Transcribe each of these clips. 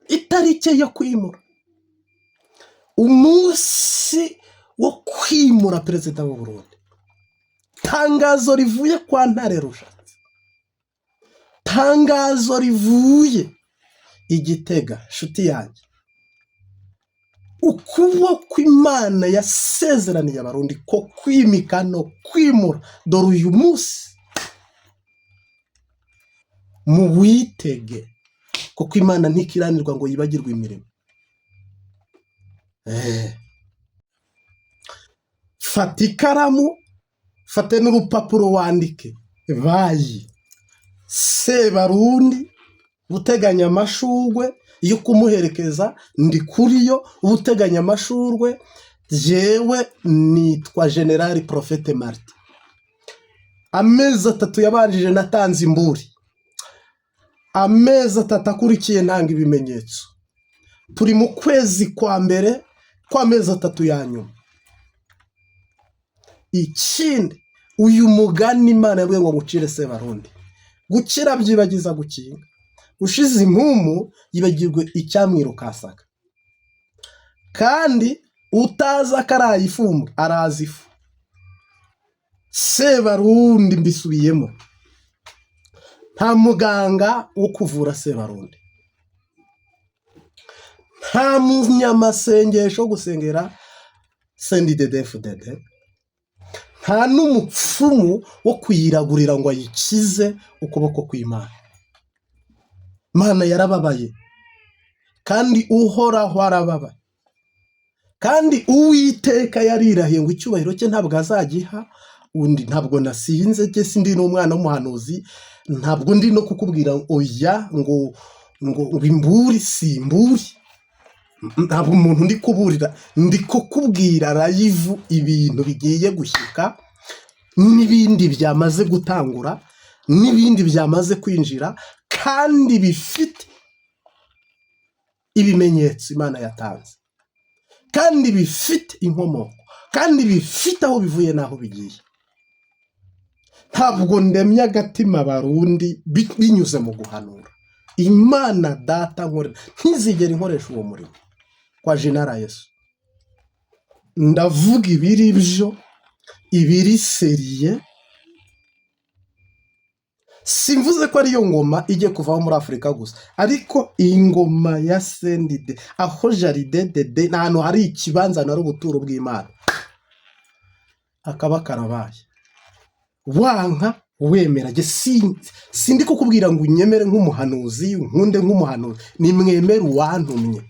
Itariki yo kwimura, umunsi wo kwimura perezida w'u Burundi. Tangazo rivuye kwa Ntare Rushatsi, tangazo rivuye i Gitega. Nshuti yanjye, ukuboko Imana yasezeraniye Abarundi ko kwimika no kwimura, dore uyu munsi muwitege, kuko Imana ntikiranirwa ngo yibagirwe imirimo. Fata ikaramu, fate n'urupapuro, wandike bayi Sebarundi uteganya amashurwe yo kumuherekeza. Ndi kuri yo uteganya amashurwe. Jewe nitwa General Prophète Martin. Amezi 3 yabanjije natanze imburi, amezi 3 akurikiye ntanga ibimenyetso. Turi mu kwezi kwa mbere kw'amezi 3 ya nyuma. Ikindi, uyu mugani Imana yabwiye ngo ngucire Sebarundi: gukira byibagiza gukinga, ushize impumu yibagirwe icyamwirukasaga, kandi utazi akaraye ifumbwe arazi ifu. Sebarundi, mbisubiyemo, nta muganga wo kuvura Sebarundi, nta munyamasengesho wo gusengera CNDD-FDD, nta n'umupfumu wo kuyiragurira ngo ayikize ukuboko kw'Imana. Imana yarababaye, kandi Uhoraho arababaye, kandi Uwiteka yarirahiye ngo icyubahiro cye ntabwo azagiha undi. Ntabwo nasinze, njye sindi n'umwana w'umuhanuzi, ntabwo ndi no kukubwira oya ngo imburi si imburi. Ntabwo umuntu ndi kuburira, ndi kukubwira live ibintu bigiye gushyika n'ibindi byamaze gutangura n'ibindi byamaze kwinjira, kandi bifite ibimenyetso Imana yatanze, kandi bifite inkomoko, kandi bifite aho bivuye n'aho bigiye. Ntabwo ndemye agatima Abarundi binyuze mu guhanura. Imana Data nkorera ntizigere inkoresha uwo murimo. Kwa jina Yesu, ndavuga ibiri byo, ibiri sérieux. Simvuze ko ariyo ngoma igiye kuvaho muri Afurika gusa, ariko iyi ngoma ya CNDD, aho jardin d'Éden, ni ahantu hari ikibanza, nari ubuturo bw'Imana, akaba karabaye. Wanka wemera, njye sindi kukubwira ngo unyemere nk'umuhanuzi, nkunde nk'umuhanuzi. Nimwemere uwantumye.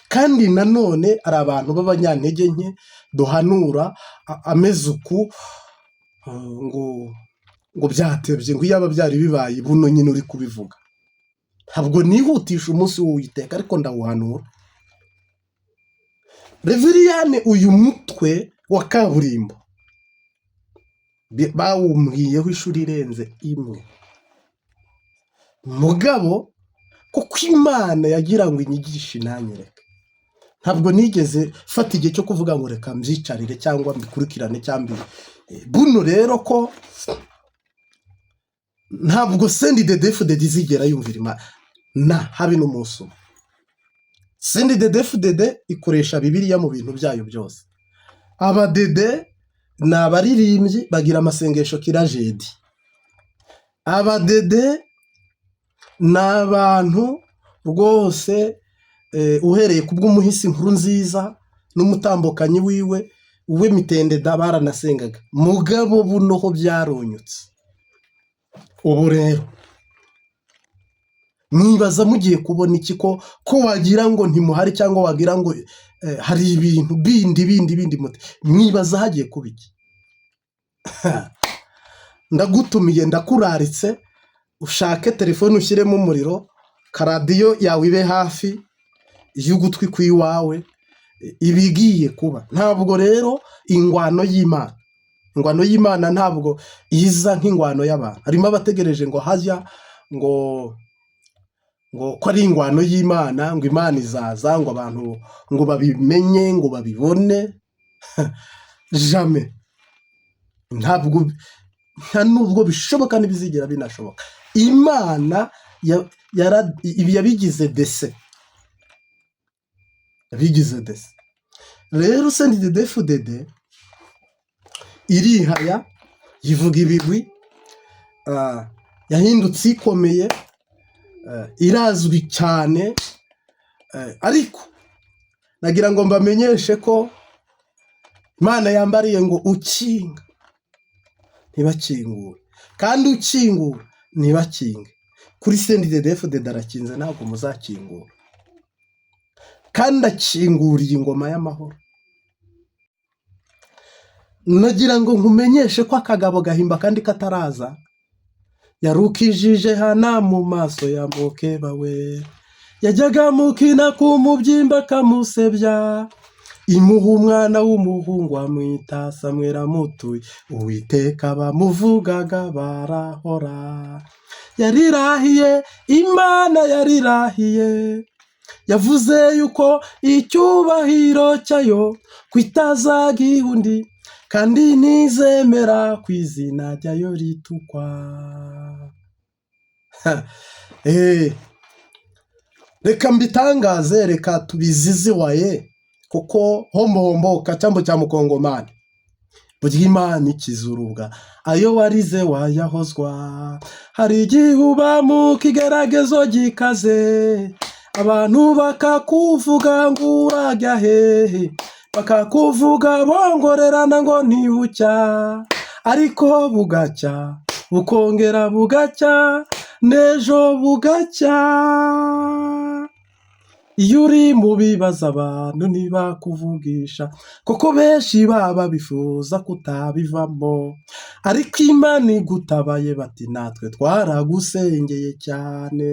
Kandi nanone hari abantu b'abanyantege nke duhanura ameze uku, ngo byatebye, ngo iyaba byari bibaye buno nyine uri kubivuga. Ntabwo nihutisha umunsi w'Uwiteka, ariko ndawuhanura. Reveriyane, uyu mutwe wa kaburimbo bawumbwiyeho ishuri irenze imwe, mugabo kuko Imana yagira ngo inyigishe inanyereke, ntabwo nigeze fata igihe cyo kuvuga ngo reka mbyicarire cyangwa mbikurikirane cyangwa buno. Rero ko ntabwo CNDD-FDD izigera yumvira Imana na habe n'umunsi umwe. CNDD-FDD ikoresha Bibiliya mu bintu byayo byose. Abadede ni abaririmbyi, bagira amasengesho kila jeudi. Abadede ni abantu rwose, uhereye ku bw'umuhisi Nkuru Nziza n'umutambukanyi wiwe w'imitendeda, baranasengaga. Mugabo buno ho byaronyotse. Ubu rero mwibaza mugiye kubona iki, ko wagira ngo ntimuhari, cyangwa wagira ngo hari ibintu bindi bindi bindi muti mwibaza hagiye kuba iki? Ndagutumiye, ndakuraritse, ushake telefone ushyiremo umuriro, karadiyo yawe ibe hafi y'ugutwi kw'iwawe, ibigiye kuba. Ntabwo rero ingwano y'Imana, ingwano y'Imana ntabwo iza nk'ingwano y'abantu. Harimo abategereje ngo hajya ngo ko ari ingwano y'Imana, ngo Imana izaza, ngo abantu ngo babimenye, ngo babibone. Jamais, ntabwo, nta nubwo bishoboka, ntibizigera binashoboka. Imana ibi yabigize dese. Yabigize desi. Rero CNDD-FDD irihaya, yivuga ibigwi, yahindutse ikomeye, irazwi cyane, ariko nagira ngo mbamenyeshe ko Imana yambariye ngo ukinga ntibakingure, kandi ukingura ntibakinge. Kuri CNDD-FDD arakinze, ntabwo muzakingura, kandi akinguriye ingoma y'amahoro. Nagira ngo nkumenyeshe ko akagabo gahimba kandi kataraza, yarukijije Hana mu maso ya mukeba we, yajyaga mukina ku mubyimba akamusebya, imuha umwana w'umuhungu amwita Samweli amutuye Uwiteka, bamuvugaga barahora. Yarirahiye, Imana yarirahiye, yavuze yuko icyubahiro cyayo kwitazagiha undi, kandi ntizemera ku izina ryayo ritukwa. Reka mbitangaze, reka tubiziziwaye, kuko hombohombo cyambo cya mukongomani, burya Imana ikiza urubwa, ayo warize wayahozwa. Hari igihe uba mu kigeragezo gikaze, abantu bakakuvuga ngo urajya hehe, bakakuvuga bongorerana ngo ntibucya, ariko bugacya, bukongera bugacya, n'ejo bugacya. Iyo uri mu bibazo abantu ntibakuvugisha, kuko benshi baba bifuza kutabivamo, ariko Imana igutabaye bati natwe twaragusengeye cyane.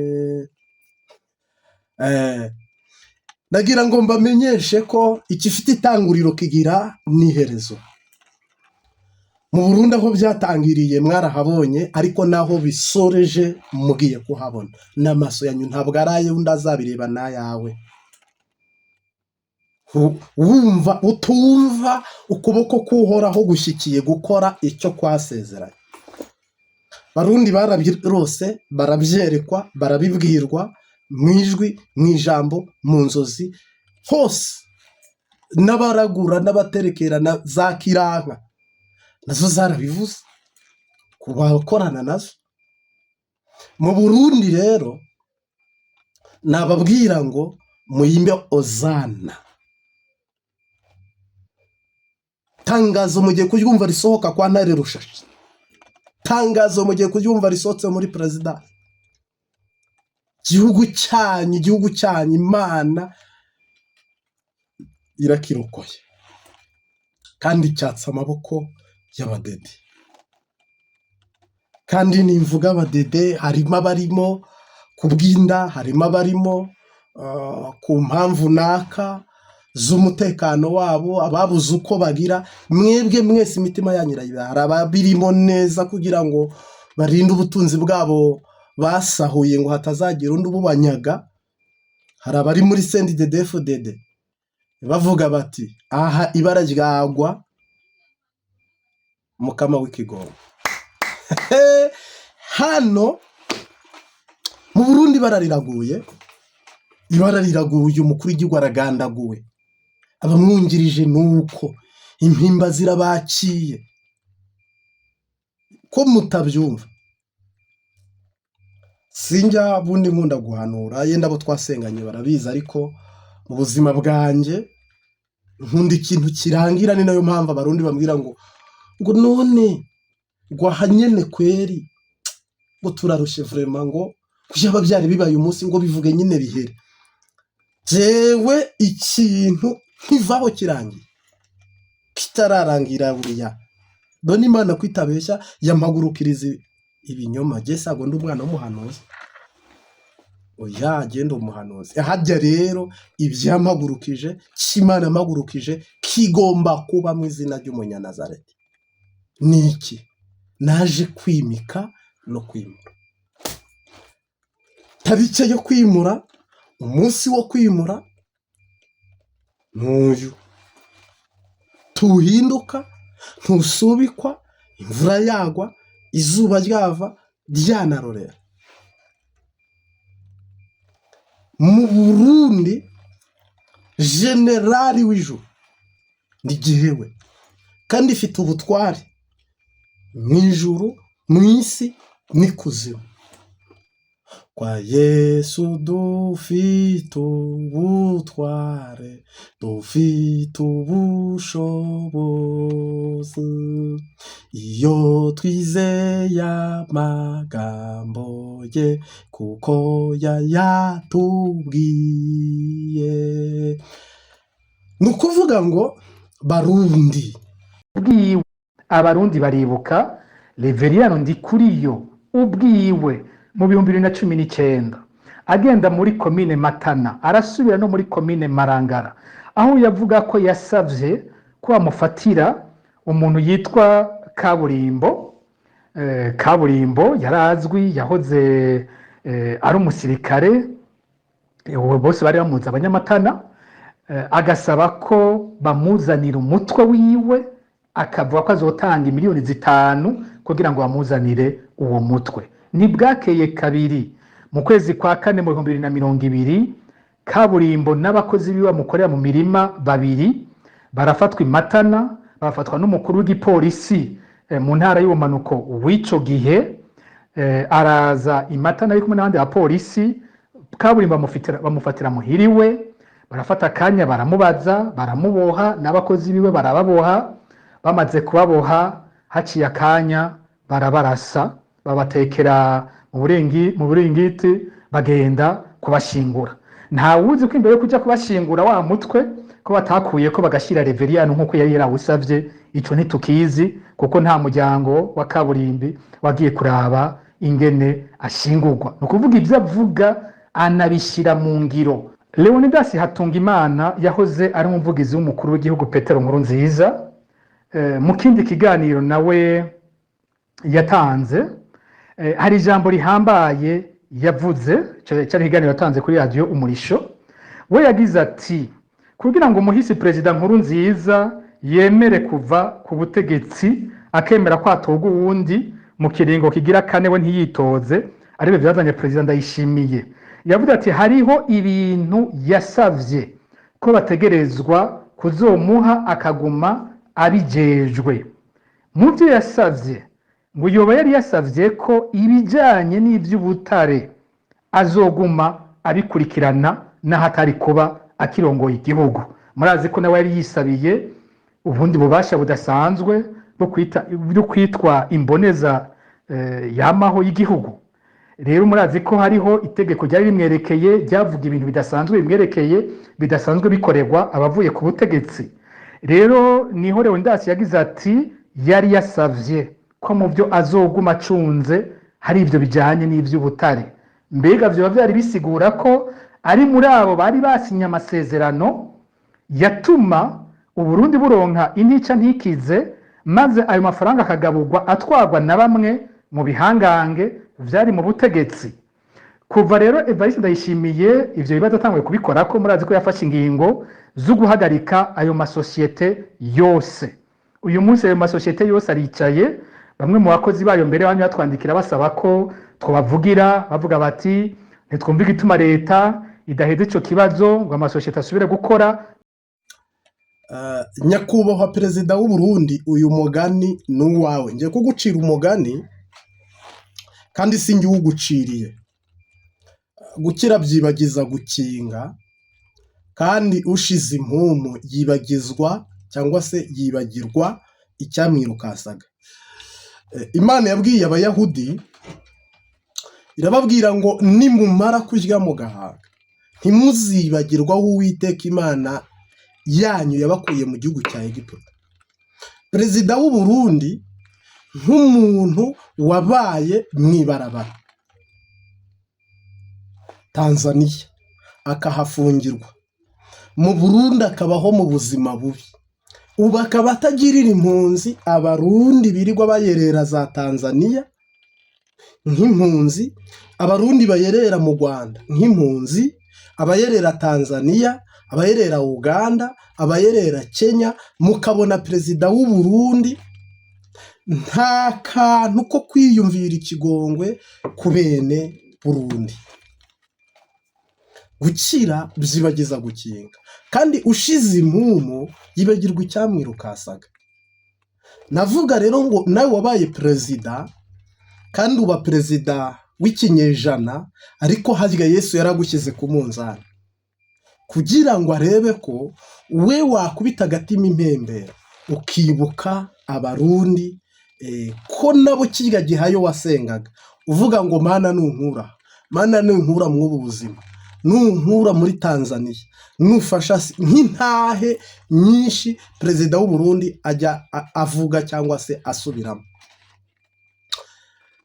Ndagira ngo mbamenyeshe ko ikifite itanguriro kigira n'iherezo. Mu Burundi aho byatangiriye mwarahabonye, ariko naho bisoreje mugiye kuhabona n'amaso yanyu, ntabwo ari aye undi azabireba n'ayawe. Wumva utumva, ukuboko k'Uhoraho gushyikiye gukora icyo kwasezeranye. Barundi barabirose, barabyerekwa, barabibwirwa mu ijwi, mu ijambo, mu nzozi hose, n'abaragura n'abaterekera na za kiranka nazo zarabivuze ku bakorana nazo. Mu Burundi rero nababwira ngo muyimbe ozana. Tangazo mugiye kuryumva risohoka kwa Ntare Rushashi, tangazo mugiye kuryumva risohotse muri perezida. Igihugu cyanyu, igihugu cyanyu Imana irakirokoye, kandi cyatse amaboko y'abadede. Kandi nimvuga abadede, harimo abarimo ku bw'inda, harimo abarimo ku mpamvu naka z'umutekano wabo, ababuze uko bagira. Mwebwe mwese imitima yanyu irayibara. Hari ababirimo neza kugira ngo barinde ubutunzi bwabo basahuye ngo hatazagira undi ububanyaga. Hari abari muri CNDD-FDD bavuga bati aha ibara ryagwa mukama w'ikigongo. Hano mu Burundi ibara riraguye, ibara riraguye, umukuru w'igihugu aragandaguwe, abamwungirije nuko impimba zirabakiye. Ko mutabyumva? Sinjya bundi nkunda guhanura, yenda abo twasenganye barabizi, ariko mu buzima bwanjye nkunda ikintu kirangira. Ni nayo mpamvu Abarundi bambwira ngo none ngo aha nyene kweri ngo turarushye vraiment, ngo byaba byari bibaye umunsi ngo bivuge nyine bihere. Jewe ikintu nkivaho kirangiye, kitararangira buriya dore Imana kwitabeshya yampagurukiriza ibinyoma. Jye sago ndi umwana w'umuhanuzi, oya, genda umuhanuzi hajya. Rero ibyampagurukije, cy'Imana yampagurukije kigomba kuba mu izina ry'Umunyanazareti. Ni iki? Naje kwimika no kwimura. Tariki yo kwimura, umunsi wo kwimura n'uyu, tuhinduka, ntusubikwa, imvura yagwa, izuba ryava, ryanarorera. Mu Burundi Generali w'ijuru ni jyewe, kandi ifite ubutware mu ijuru, mu isi n'ikuzimu. Kwa Yesu dufite ubutware, dufite ubushobozi, iyo twizeye amagambo ye, kuko yayatubwiye. Ni ukuvuga ngo, Barundi, Ubwiwe Abarundi baribuka Reveriyano Ndikuriyo ubwiwe mu 2019 agenda muri komine Matana, arasubira no muri komine Marangara, aho yavuga ko yasavye ko bamufatira umuntu yitwa Kaburimbo. Kaburimbo yarazwi, yahoze ari umusirikare, bose bari bamuzi Abanyamatana. Agasaba ko bamuzanira umutwe wiwe, akavuga ko azotanga imiliyoni 5 kugira ngo bamuzanire uwo mutwe. Ntibwakeye kabiri, mu kwezi kwa kane mu 2020, Kaburimbo n'abakozi biwe bamukorera mu mirima babiri barafatwa i Matana, bafatwa n'umukuru w'igipolisi mu ntara y'ubumanuko w'ico gihe. Araza i Matana ari kumwe n'abandi bapolisi. Kaburimbo bamufatira muhiriwe, barafata akanya baramubaza, baramuboha, n'abakozi biwe barababoha. Bamaze kubaboha, haciye akanya barabarasa, babatekera mu buringiti, bagenda kubashingura. Ntawuzi ko imbere yo kuja kubashingura wa mutwe ko batakuye ko bagashira Reveriyano nk'uko yari yarawusavye. Ico ntitukizi, kuko nta muryango wa Kaburimbi wagiye kuraba ingene ashingurwa. Ni ukuvuga ibyo avuga anabishyira mu ngiro. Leonidas Hatungimana yahoze ari umuvugizi w'umukuru w'igihugu Petero Nkurunziza. Mu kindi kiganiro nawe yatanze, hari ijambo rihambaye yavuze. Cyari ikiganiro yatanze kuri Radiyo Umurisho. We yagize ati: "Kugira ngo umuhisi Perezida Nkurunziza yemere kuva ku butegetsi, akemera ko atorwa uwundi mu kiringo kigira kane, we ntiyitoze, aribyo byazanye Perezida Ndayishimiye." Yavuze ati hariho ibintu yasavye ko bategerezwa kuzomuha akaguma abijejwe. Mu byo yasavye, ngo yoba yari yasavye ko ibijanye n'ivy'ubutare azoguma abikurikirana n'ahatari kuba akirongoye igihugu. Murazi ko nawe yari yisabiye ubundi bubasha budasanzwe bwo kwitwa imboneza yamaho y'igihugu. Rero murazi ko hariho itegeko ryari rimwerekeye, ryavuga ibintu bidasanzwe bimwerekeye, bidasanzwe bikorerwa abavuye ku butegetsi. Rero niho Leonidas yagize ati yari yasavye ko mu byo azoguma acunze hari ibyo bijyanye n'iby'ubutare. Mbega vyoba vyari bisigura ko ari muri abo bari basinye amasezerano yatuma Uburundi buronka intica ntikize, maze ayo mafaranga akagaburwa atwarwa na bamwe mu bihangange vyari mu butegetsi? Kuva rero Evariste Ndayishimiye ivyo bibazo atanguye kubikora, ko murazi ko yafashe ingingo zo guhagarika ayo masosiyete yose, uyu munsi ayo masosiyete yose aricaye. Bamwe mu bakozi bayo mbere bamwe batwandikira basaba ko twabavugira, bavuga bati: "Ntitwumva igituma leta idaheza ico kibazo ngo amasosiyete asubire gukora." Nyakubahwa Perezida w'u Burundi, uyu mugani ni uwawe. Ngiye kugucira umugani kandi si njye uwuguciriye. Gukira byibagiza gukinga, kandi ushize impumu yibagizwa cyangwa se yibagirwa icyamwirukansaga. Imana yabwiye Abayahudi, irababwira ngo: "Nimumara kurya mugahaga, ntimuzibagirwe aho Uwiteka Imana yanyu yabakuye mu gihugu cya Egiputa." Perezida w'u Burundi, nk'umuntu wabaye mu ibarabara Tanzaniya akahafungirwa, mu Burundi akabaho mu buzima bubi, ubu akaba atagirira impunzi Abarundi birirwa bayerera za Tanzaniya nk'impunzi, Abarundi bayerera mu Rwanda nk'impunzi, abayerera Tanzaniya, abayerera Uganda, abayerera Kenya, mukabona Perezida w'u Burundi nta kantu ko kwiyumvira ikigongwe ku bene Burundi. Gukira byibagiza gukinga, kandi ushize impumu yibagirwa icyamwirukasaga. Navuga rero ngo nawe wabaye perezida, kandi uba perezida w'ikinyejana, ariko harya Yesu yaragushyize ku munzani kugira ngo arebe ko we wakubita agatima impembero, ukibuka Abarundi, ko nabo kirya gihayo wasengaga uvuga ngo Mana nunkura, Mana nunkura mw'ubu buzima, nunkura muri Tanzania, nufasha nk'intahe nyinshi perezida w'u Burundi ajya avuga cyangwa se asubiramo.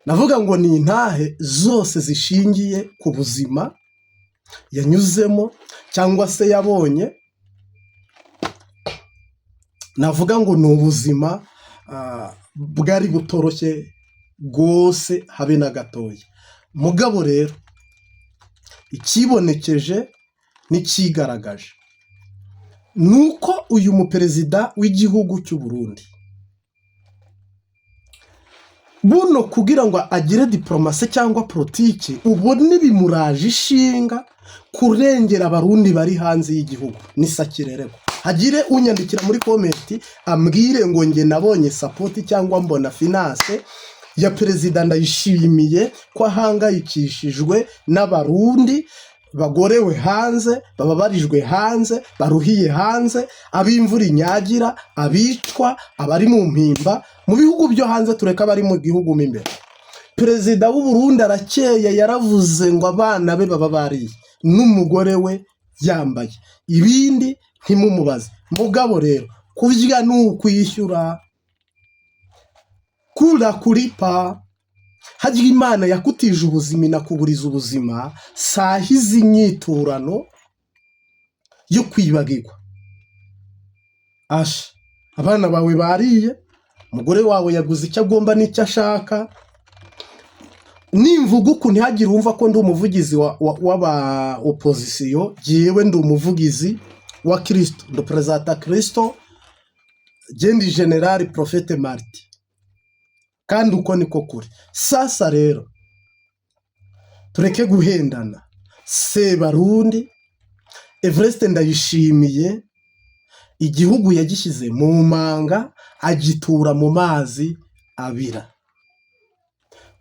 Navuga ngo ni intahe zose zishingiye ku buzima yanyuzemo cyangwa se yabonye. Navuga ngo ni ubuzima bwari butoroshye rwose habe na gatoya. Mugabo rero ikibonekeje n'ikigaragaje ni uko uyu muperezida w'igihugu cy'u Burundi buno kugira ngo agire diporomasi cyangwa politiki, ubone bimuraje ishinga kurengera Abarundi bari hanze y'igihugu. Ni sakirerego. Hagire unyandikira muri comment ambwire ngo nge nabonye support cyangwa mbona finance ya perezida Ndayishimiye, ko ahangayikishijwe n'Abarundi bagorewe hanze, bababarijwe hanze, baruhiye hanze, ab'imvura inyagira, abicwa, abari mu mpimba mu bihugu byo hanze, tureka abari mu gihugu mo imbere. Perezida w'u Burundi arakeye, yaravuze ngo abana be baba bariye n'umugore we yambaye, ibindi ntimumubaze. Mugabo rero kurya ni ukwishyura, kura kuripa. Harya Imana yakutije ubuzima inakuburiza ubuzima, sahize inyiturano yo kwibagirwa. Asha, abana bawe bariye, umugore wawe yaguze icyo agomba n'icyo ashaka. Nimvuga uku ntihagire uwumva ko ndi umuvugizi w'aba opposition. Jyewe ndi umuvugizi wa Kirisito, ndi perezida Kirisito, ndi général prophète Martin, kandi uko niko kuri. Sasa rero tureke guhendana. Sebarundi Evariste Ndayishimiye igihugu yagishyize mu manga, agitura mu mazi abira.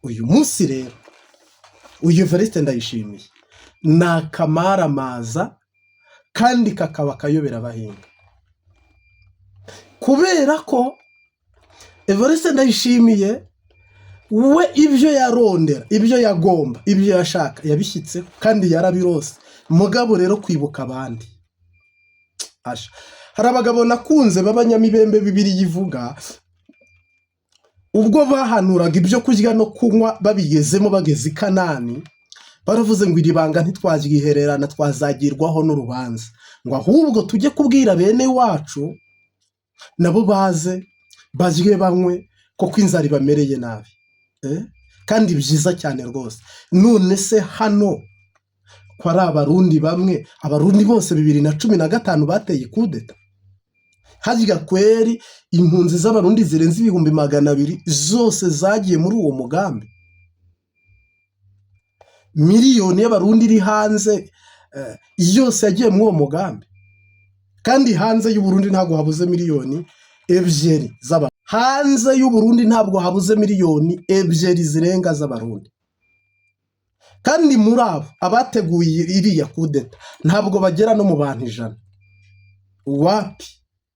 Uyu munsi rero uyu Evariste Ndayishimiye ni akamaramaza, kandi kakaba akayobera abahinga, kubera ko Evariste Ndayishimiye we ibyo yarondera, ibyo yagomba, ibyo yashaka yabishyitseho kandi yarabirose. Mugabo rero kwibuka abandi, asha, hari abagabo nakunze b'abanyamibembe Bibiliya ivuga, ubwo bahanuraga ibyo kurya no kunywa babigezemo, bageze i Kanani, baravuze ngo iri banga ntitwaryihererana, twazagirwaho n'urubanza, ngo ahubwo tujye kubwira bene wacu nabo baze barye banywe, kuko inzara ibamereye nabi. Kandi byiza cyane rwose. None se hano ko ari Abarundi bamwe, Abarundi bose 2015 bateye kudeta? Harya kweri impunzi z'Abarundi zirenze 200,000 zose zagiye muri uwo mugambi? Miliyoni y'Abarundi iri hanze yose yagiye muri uwo mugambi? Kandi hanze y'Uburundi ntabwo habuze miliyoni 2 z'abantu. Hanze y'Uburundi ntabwo habuze miliyoni 2 zirenga z'Abarundi. Kandi muri abo abateguye iriya kudeta ntabwo bagera no mu bantu 100. Wapi,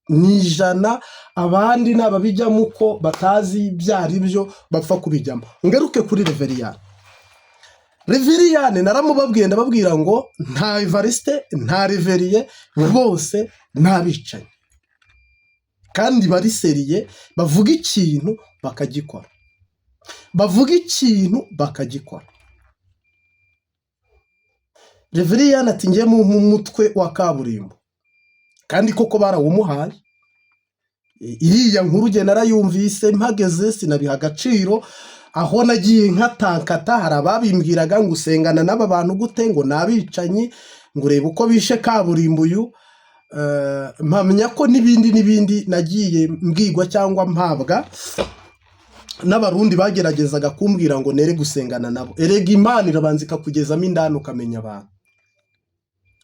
ni 100. Abandi ni ababijyamo uko batazi ibyo ari byo, bapfa kubijyamo. Ngaruke kuri Reveriyani. Reveriyani naramubabwiye, ndababwira ngo nta Evariste, nta Reveriye, bose ni abicanyi kandi bari sérieux. Bavuga ikintu bakagikora, bavuga ikintu bakagikora. Reveriyani ati ngiye mu mutwe wa kaburimbo, kandi koko barawumuhaye. Iriya nkuru ugenda narayumvise mpageze, sinabiha agaciro. Aho nagiye nkatankata, hari ababimbwiraga ngo usengana n'aba bantu gute, ngo ni abicanyi, ngo urebe uko bishe kaburimbo uyu. Mpamya ko n'ibindi n'ibindi nagiye mbwirwa cyangwa mpabwa n'Abarundi bageragezaga kumbwira ngo nere gusengana nabo. Erega Imana irabanza ikakugezamo indani, ukamenya abantu.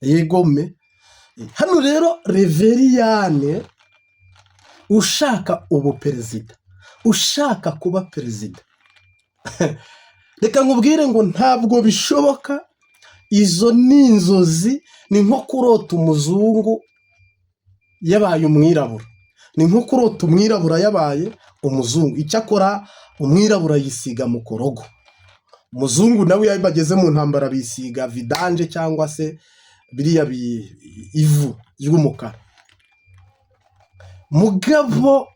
Yegome hano rero, Reveriyane ushaka ubuperezida, ushaka kuba perezida, reka nkubwire ngo ntabwo bishoboka. Izo ni inzozi, ni nko kurota umuzungu yabaye umwirabura, ni nko kurota umwirabura yabaye umuzungu. Icyakora umwirabura yisiga mukorogo, umuzungu nawe iyo bageze mu ntambara bisiga vidange cyangwa se biriya ivu ry'umukara. Mugabo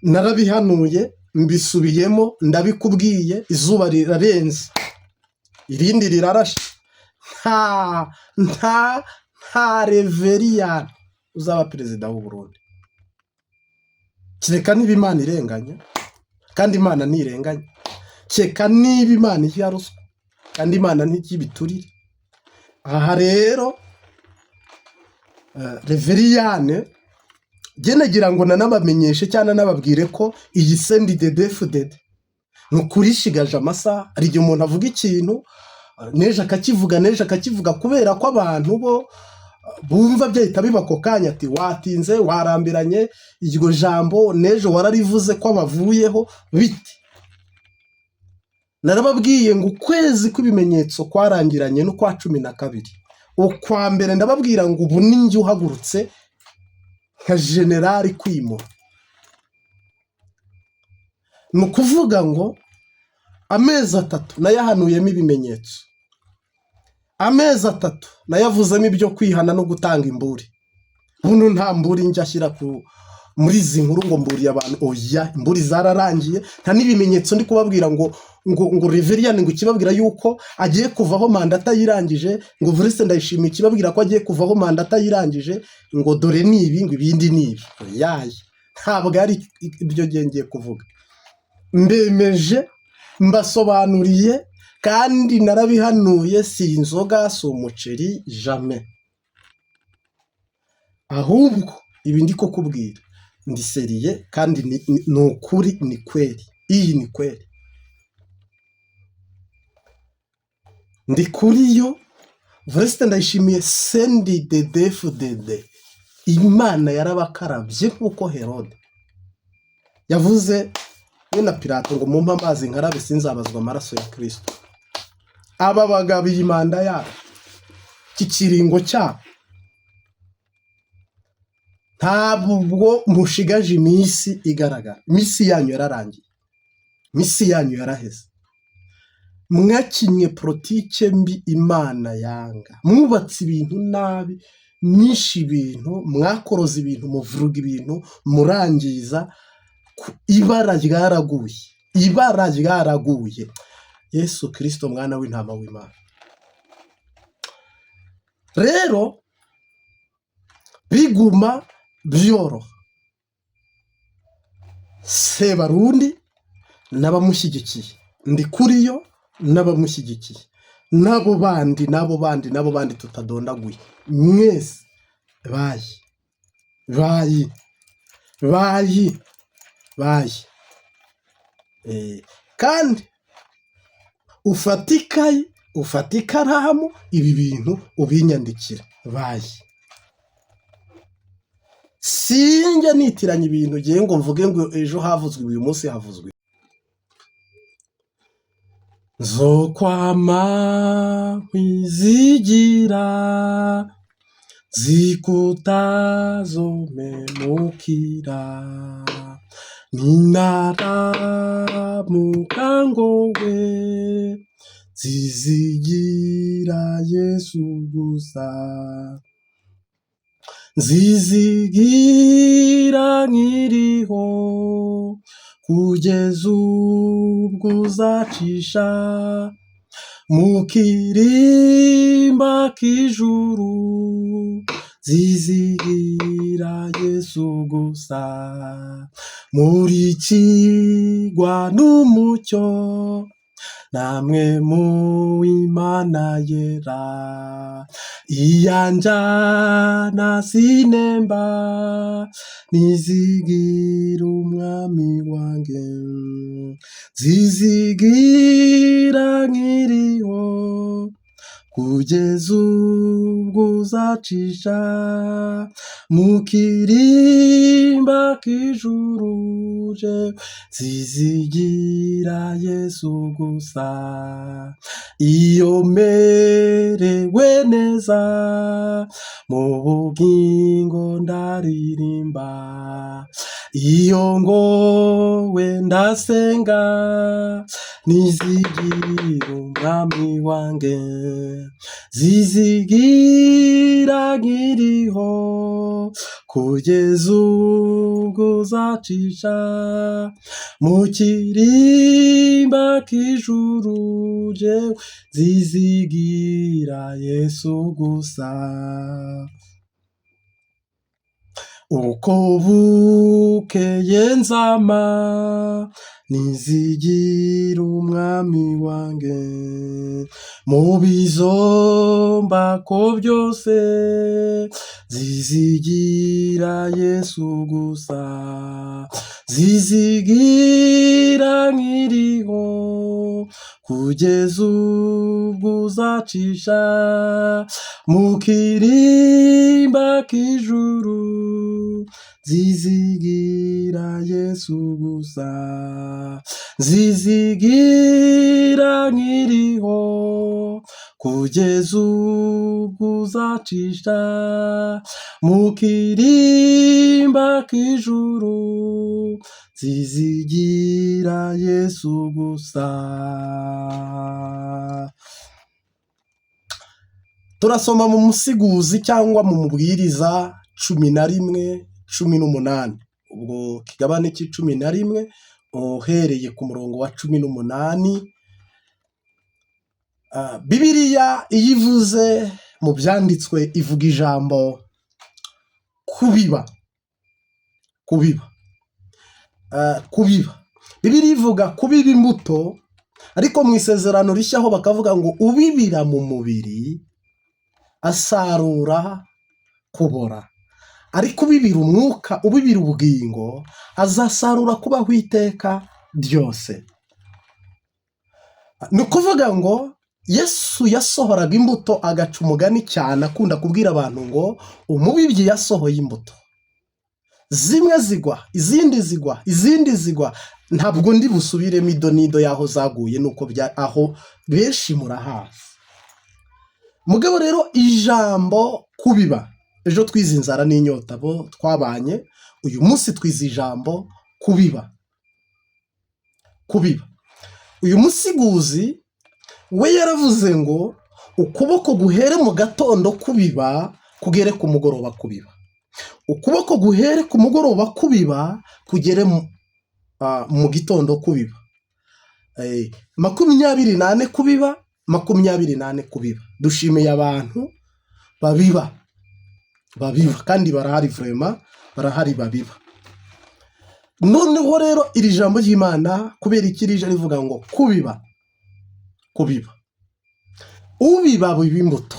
narabihanuye, mbisubiyemo, ndabikubwiye, izuba rirarenze irindi rirarashe, nta Reveriyani uzaba perezida w'u Burundi, kereka niba Imana irenganya, kandi Imana ntirenganya, kereka niba Imana irya ruswa, kandi Imana ntirya ibiturire. Aha rero Reveriyane nagira ngo nanabamenyeshe cyangwa nanababwire ko iyi CNDD-FDD ni ukuri ishigaje amasaha. Hari igihe umuntu avuga ikintu n'ejo akakivuga, n'ejo akakivuga, kubera ko abantu bo bumva byahita biba ako kanya, ati watinze, warambiranye, iryo jambo n'ejo wararivuze ko bavuyeho biti. Narababwiye ngo ukwezi kw'ibimenyetso kwarangiranye n'ukwa 12, ukwa mbere. Ndababwira ngo ubu ni njye uhagurutse nka generali kwimura. Ni ukuvuga ngo amezi 3 nayahanuyemo ibimenyetso, amezi 3 nayavuzemo ibyo kwihana no gutanga imburi. Buno nta mburi njya ashyira ku muri izi nkuru ngo mburiye abantu, oya, imburi zararangiye. Nta n'ibimenyetso ndi kubabwira ngo Reveriyani ngo ikibabwira yuko agiye kuvaho manda atayirangije, ngo Evariste Ndayishimiye ikibabwira ko agiye kuvaho manda atayirangije, ngo dore ni ibi, ngo ibindi ni ibi. Oyaye, ntabwo ari ibyo ngiye kuvuga. Mbemeje, mbasobanuriye kandi narabihanuye, si inzoga, si umuceri, jamais. Ahubwo ibi ndi kukubwira ndi sérieux kandi ni ukuri, ni kweli, iyi ni kweli. Ndi kuri yo Evariste Ndayishimiye CNDD-FDD, Imana yarabakarabye nk'uko Herode yavuze we na Pilato ngo mumpe amazi nkarabe sinzabazwa amaraso ya Kristo. Aba bagabo iyi manda yabo, iki kiringo cyabo, ntabwo mushigaje iminsi igaragara, iminsi yanyu yararangiye, iminsi yanyu yaraheze. Mwakinye politike mbi Imana yanga, mwubatse ibintu nabi, mwishe ibintu, mwakoroze ibintu, muvuruga ibintu, murangiza, ibara ryaraguye, ibara ryaraguye. Yesu Kirisito mwana w'intama w'Imana. Rero biguma byoroha, Sebarundi n'abamushyigikiye, ndi kuri yo n'abamushyigikiye, n'abo bandi, n'abo bandi, n'abo bandi tutadondaguye, mwese bye bye bye bye. Kandi ufate ikayi, ufate ikaramu, ibi bintu ubinyandikira, bye. Sinjya nitiranya ibintu ngiye ngo mvuge ngo ejo havuzwe, uyu munsi havuzwe. Nzokwama nkwizigira, zikutazomemukira, ninaramuka ngowe, nzizigira Yesu gusa, nzizigira nkiriho, kugeza ubwo uzacisha mu kirimba k'ijuru, nzizigira Yesu gusa, murikirwa n'umucyo, namwe mu Imana yera, iyanjana sinemba, nizigira umwami wanjye, nzizigira nkiriho, Kugeza ubwo uzacisha mu kirimba k'ijuru, jewe nzizigira Yesu gusa. Iyo merewe neza mu bugingo ndaririmba, iyo ngowe ndasenga, nizigira umwami wanjye, zizigira nkiriho, kugeza ubwo uzacisha mu kirimba k'ijuru, jewe nzizigira Yesu gusa. Uko bukeye nzama nizigira umwami wanjye, mu bizombako byose nzizigira Yesu gusa, nzizigira nkiriho, kugeza ubwo uzacisha mu kirimba k'ijuru, nzizigira Yesu gusa, nzizigira nkiriho, kugeza ubwo uzacisha mu kirimba k'ijuru, nzizigira Yesu gusa. Turasoma mu Musiguzi cyangwa mu Mubwiriza 11:18, ubwo kigabane c'11 uhereye ku murongo wa 18. Bibiliya iyo ivuze mu byanditswe ivuga ijambo kubiba, kubiba, kubiba. Bibiliya ivuga kubiba imbuto, ariko mu isezerano rishya ho bakavuga ngo ubibira mu mubiri asarura kubora, ariko ubibira umwuka, ubibira ubugingo, azasarura kubaho iteka ryose. Ni ukuvuga ngo Yesu yasohoraga imbuto agaca umugani cyane, akunda kubwira abantu ngo umubibyi yasohoye imbuto, zimwe zigwa, izindi zigwa, izindi zigwa. Ntabwo ndi busubiremo ido n'ido y'aho zaguye, nuko aho benshi murahazi. Mugabo rero ijambo kubiba, ejo twize inzara n'inyota bo twabanye, uyu munsi twize ijambo kubiba, kubiba. Uyu musiguzi we yaravuze ngo ukuboko guhere mu gatondo kubiba kugere ku mugoroba kubiba, ukuboko guhere ku mugoroba kubiba kugere mu gitondo kubiba, 24 kubiba, 24 kubiba. Dushimiye abantu babiba, babiba kandi barahari, vraiment barahari babiba. Noneho rero iri jambo ry'Imana kubera iki rije rivuga ngo kubiba, kubiba. Ubiba biba imbuto,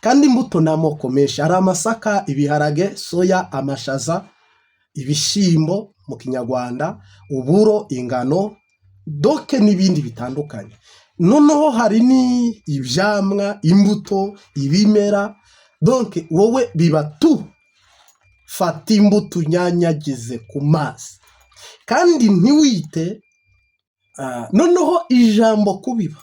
kandi imbuto ni amoko menshi. Hari amasaka, ibiharage, soya, amashaza, ibishyimbo mu kinyarwanda, uburo, ingano, doke n'ibindi bitandukanye. Noneho hari n'ibyamwa, imbuto, ibimera. Donc wowe biba tu fata imbuto unyanyagize ku mazi, kandi ntiwite. Noneho ijambo kubiba,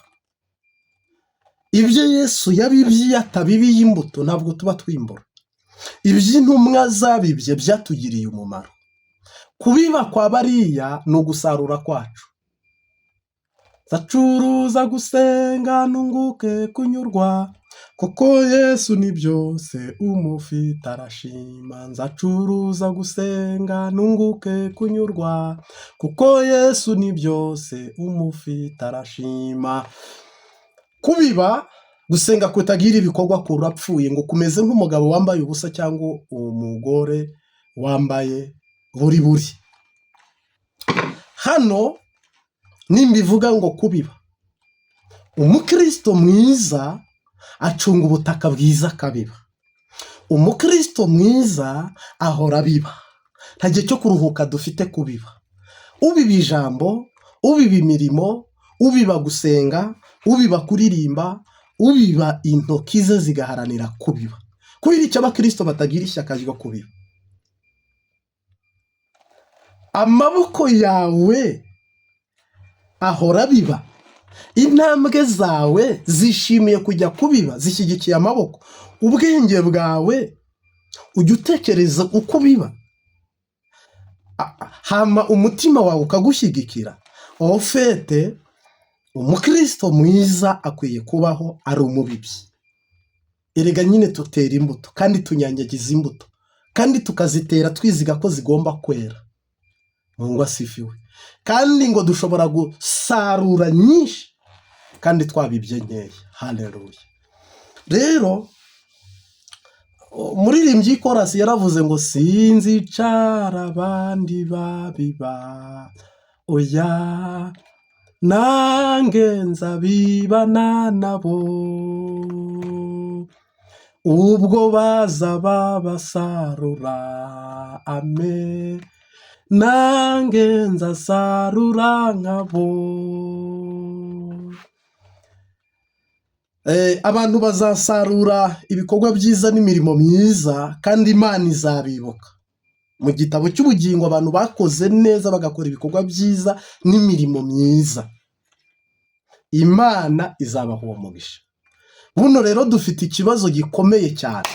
ibyo Yesu yabibye atabibiye imbuto ntabwo tuba twimbura. Iby'intumwa zabibye byatugiriye umumaro. Kubiba kwa bariya ni ugusarura kwacu. Nzacuruza gusenga nunguke kunyurwa, kuko Yesu ni byose umufite arashima. Nzacuruza gusenga nunguke kunyurwa, kuko Yesu ni byose umufite arashima. Kubiba, gusenga kutagira ibikorwa kurapfuye, ngo kumeze nk'umugabo wambaye ubusa cyangwa umugore wambaye buri buri. Hano nimbivuga ngo kubiba, umukristo mwiza acunga ubutaka bwiza akabiba. Umukristo mwiza ahora abiba, nta gihe cyo kuruhuka dufite kubiba. Ubiba ijambo, ubiba imirimo, ubiba gusenga, ubiba kuririmba, Ubiba intoki ze zigaharanira kubiba. Kubera icyo abakirisito batagira ishyaka ryo kubiba? Amaboko yawe ahora abiba, intambwe zawe zishimiye kujya kubiba, zishyigikiye amaboko. Ubwenge bwawe ujya utekereza uko ubiba, hama umutima wawe ukagushyigikira. Au fait, umukristo mwiza akwiye kubaho ari umubibyi. Erega nyine tutera imbuto kandi tunyanyagiza imbuto kandi tukazitera twiziga ko zigomba kwera. Mungu asifiwe. Kandi ngo dushobora gusarura nyinshi kandi twabibye nkeya. Haleluya. Rero umuririmbyi w'ikorasi yaravuze ngo: "Sinzicara abandi babiba, oya, nange nzabibana nabo, ubwo baza babasarura, amen, nange nzasarura nkabo." Abantu bazasarura ibikorwa byiza n'imirimo myiza, kandi Imana izabibuka mu gitabo cy'ubugingo. Abantu bakoze neza, bagakora ibikorwa byiza n'imirimo myiza, Imana izabaha uwo mugisha. Buno rero dufite ikibazo gikomeye cyane.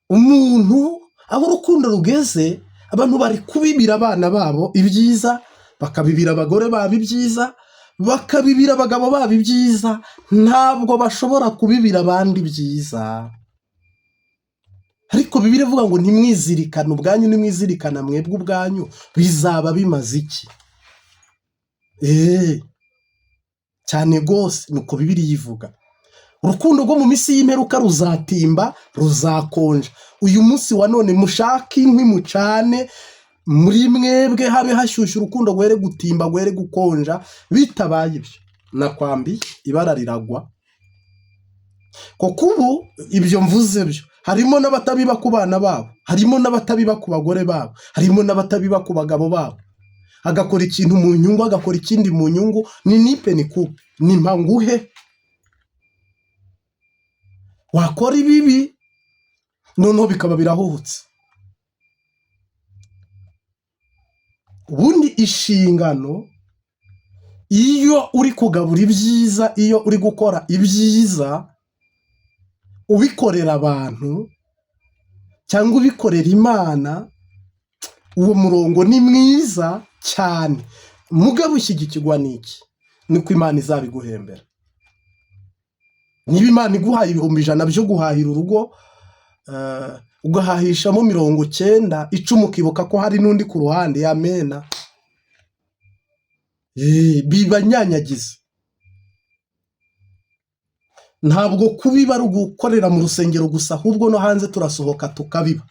Umuntu aho urukundo rugeze, abantu bari kubibira abana babo ibyiza, bakabibira abagore babo ibyiza, bakabibira abagabo babo ibyiza, ntabwo bashobora kubibira abandi ibyiza. Ariko Bibiliya ivuga ngo: "Ntimwizirikane ubwanyu, nimwizirikana mwebwe ubwanyu bizaba bimaze iki?" Eee, cyane rwose, nuko Bibiliya ivuga. Urukundo rwo mu minsi y'imperuka ruzatimba, ruzakonja. Uyu munsi wa none mushake inkwi mucane, muri mwebwe habe hashyushye, urukundo rwere gutimba, rwere gukonja. Bitabaye ibyo, nakwambiye ibara riragwa. Kuko ubu ibyo mvuze byo, harimo n'abatabiba ku bana babo, harimo n'abatabiba ku bagore babo, harimo n'abatabiba ku bagabo babo. Agakora ikintu mu nyungu, agakora ikindi mu nyungu, ni nipe nikupe, ni mpanguhe. Wakora ibibi noneho bikaba birahuhutse. Ubundi inshingano, iyo uri kugabura ibyiza, iyo uri gukora ibyiza, ubikorera abantu cyangwa ubikorera Imana, uwo murongo ni mwiza cyane. Mugabo ushyigikirwa n'iki? Niko Imana izabiguhembera. Niba Imana iguhaye 100,000 byo guhahira urugo, ugahahishamo 90, 10 ukibuka ko hari n'undi ku ruhande yamena, bibanyanyagiza. Ntabwo kubiba ari ugukorera mu rusengero gusa, ahubwo no hanze turasohoka tukabiba.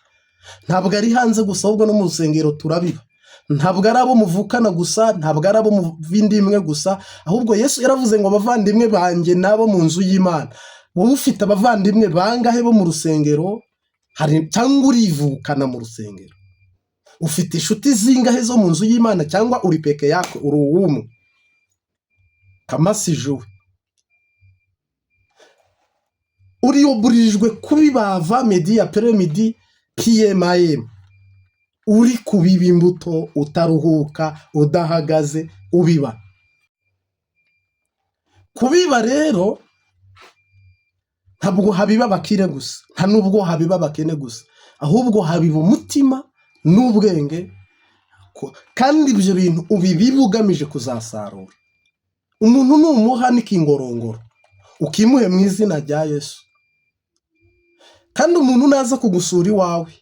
Ntabwo ari hanze gusa, ahubwo no mu rusengero turabiba. Ntabwo ari abo muvukana gusa, ntabwo ari abo muvindimwe gusa, ahubwo Yesu yaravuze ngo: "Abavandimwe banjye n'abo mu nzu y'Imana." Wowe ufite abavandimwe bangahe bo mu rusengero hari, cyangwa urivukana mu rusengero? Ufite inshuti zingahe zo mu nzu y'Imana, cyangwa uri peke yako, uri uwumwe kamasijuwe? Uriyoburijwe kubibava midi ya midi pm uri kubiba imbuto, utaruhuka, udahagaze, ubiba. Kubiba rero ntabwo habiba abakire gusa, nta nubwo habiba abakene gusa, ahubwo habiba umutima n'ubwenge, kandi ibyo bintu ubibiba ugamije kuzasarura. Umuntu numuha n'ikingorongoro, ukimuhe mu izina rya Yesu. Kandi umuntu naza kugusura iwawe,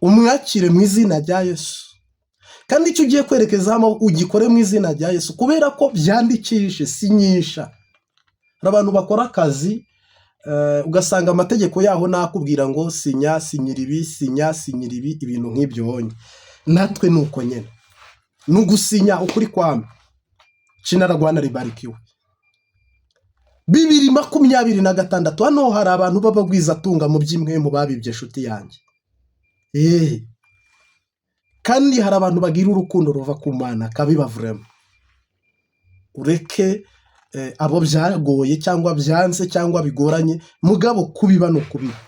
umwakire mu izina rya Yesu. Kandi icyo ugiye kwerekezamo ugikore mu izina rya Yesu, kubera ko byandikishe, sinyisha. Hari abantu bakora akazi, ugasanga amategeko yaho nakubwira ngo sinya, sinyira ibi, sinya, sinyira ibi, ibintu nk'ibyo. Wonye natwe ni uko nyine, ni ugusinya ukuri kwame. Jina la Bwana libarikiwe. 2026, hano hari abantu b'abagwizatunga mu by'imwe mu babibye, inshuti yanjye. Kandi hari abantu bagira urukundo ruva ku Mana, kabibavuremo. Ureke. Abo byagoye cyangwa byanze cyangwa bigoranye, mugabo kubiba ni ukubiba.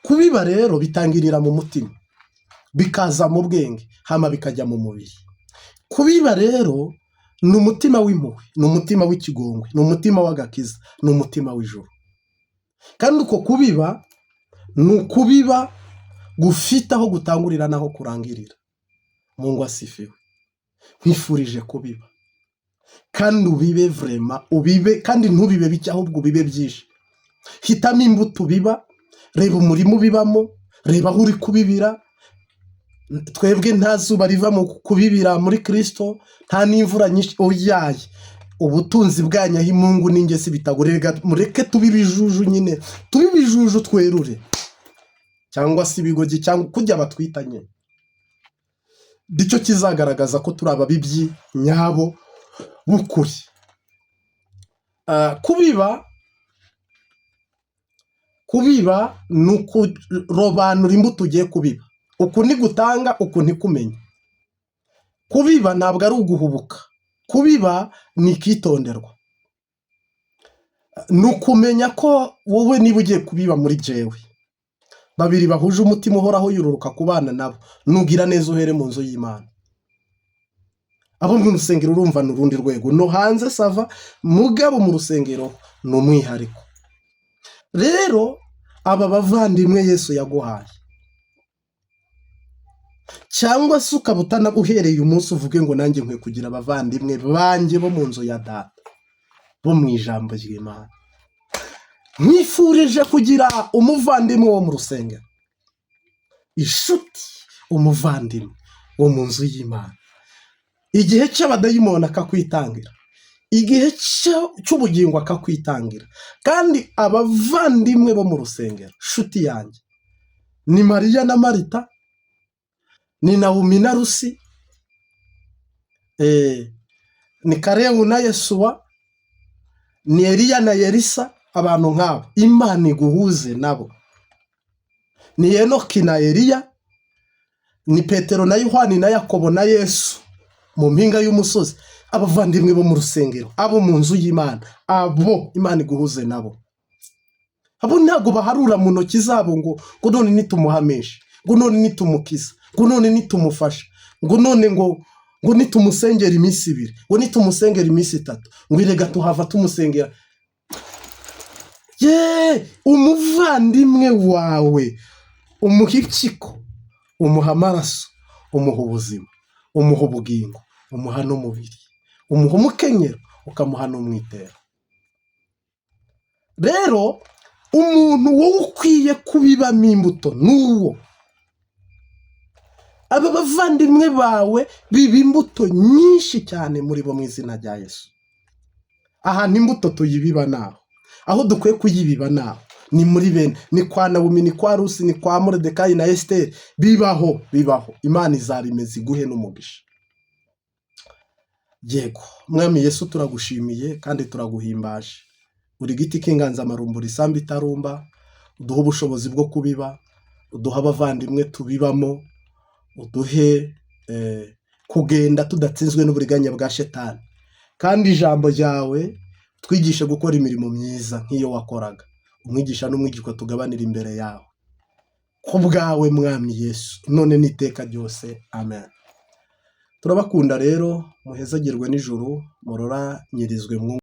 Kubiba rero bitangirira mu mutima, bikaza mu bwenge, hama bikajya mu mubiri. Kubiba rero ni umutima w'impuhwe, ni umutima w'ikigongwe, ni umutima w'agakiza, ni umutima w'ijuru. Kandi uko kubiba ni ukubiba gufite aho gutangurira n'aho kurangirira. Mungu asifiwe. Nkwifurije kubiba kandi ubibe vraiment, ubibe kandi ntubibe bike, ahubwo ubibe byinshi. Hitamo imbuto ubiba, reba umurima ubibamo, reba aho uri kubibira. Twebwe nta zuba riva mu kubibira muri Kirisito, nta n'imvura nyinshi, oyaye. Ubutunzi bwanyu aho imungu n'ingesi bitagurega, mureke tube ibijuju nyine, tube ibijuju twerure, cyangwa se ibigogi, cyangwa kujya batwita nyine. Nicyo kizagaragaza ko turi ababibyi nyabo b'ukuri. Kubiba ni ukurobanura imbuto ugiye kubiba. Uku ni gutanga, uku ntikumenya. Kubiba ntabwo ari uguhubuka, kubiba ni ikitonderwa, ni ukumenya ko wowe niba ugiye kubiba muri jewe, babiri bahuje umutima uhoraho yururuka kubana nabo. Nugira neza uhere mu nzu y'Imana. Abo mu rusengero urumva ni urundi rwego, no hanze ça va, mugabo mu rusengero ni umwihariko. Rero aba bavandimwe Yesu yaguhaye, cyangwa se ukaba utana uhereye umunsi uvuge ngo nanjye nkwiye kugira abavandimwe banjye bo mu nzu ya data, bo mu ijambo ry'Imana. Nkwifurije kugira umuvandimwe wo mu rusengero, inshuti, umuvandimwe wo mu nzu y'Imana. Igihe cy'abadayimoni akakwitangira, igihe cy'ubugingo akakwitangira. Kandi abavandimwe bo mu rusengero, nshuti yanjye, ni Mariya na Marita, ni Nawumi na Rusi, ni Karebu na Yesuwa, ni Eliya na Elisa. Abantu nk'abo Imana iguhuze nabo. Ni Enoki na Eliya, ni Petero na Yohani na Yakobo na Yesu mu mpinga y'umusozi. Abavandimwe bo mu rusengero, abo mu nzu y'Imana, abo Imana iguhuze nabo. Abo ntabwo baharura mu ntoki zabo ngo none nitumuha menshi, ngo none nitumukiza, ngo none nitumufasha, ngo none ngo nitumusengera iminsi 2, ngo nitumusengera iminsi 3, ngo irega tuhava tumusengera. Ye, umuvandimwe wawe umuha impyiko, umuha amaraso, umuha ubuzima, umuha ubugingo, umuha n'umubiri, umuha umukenyero, ukamuha n'umwitero. Rero umuntu wowe ukwiye kubibamo imbuto n'uwo aba bavandimwe bawe, biba imbuto nyinshi cyane muri bo mu izina rya Yesu. Ahantu imbuto tuyibiba naho, aho dukwiye kuyibiba naho ni muri bene, ni kwa Nawumi, ni kwa Rusi, ni kwa Moridekayi na Esiteri. Bibaho, bibaho, Imana izabimeza iguhe n'umugisha. Yego Mwami Yesu, turagushimiye kandi turaguhimbaje. Buri giti k'inganzamarumbu isambu itarumba, uduhe ubushobozi bwo kubiba, uduhe abavandimwe tubibamo, uduhe kugenda tudatsinzwe n'uburiganya bwa Shetani. Kandi ijambo ryawe twigishe gukora imirimo myiza nk'iyo wakoraga, umwigisha n'umwigishwa tugabanira imbere yawe. Ku bwawe Mwami Yesu, none n'iteka ryose, amen. Turabakunda rero, muhezagirwe n'ijuru, muroranyirizwe.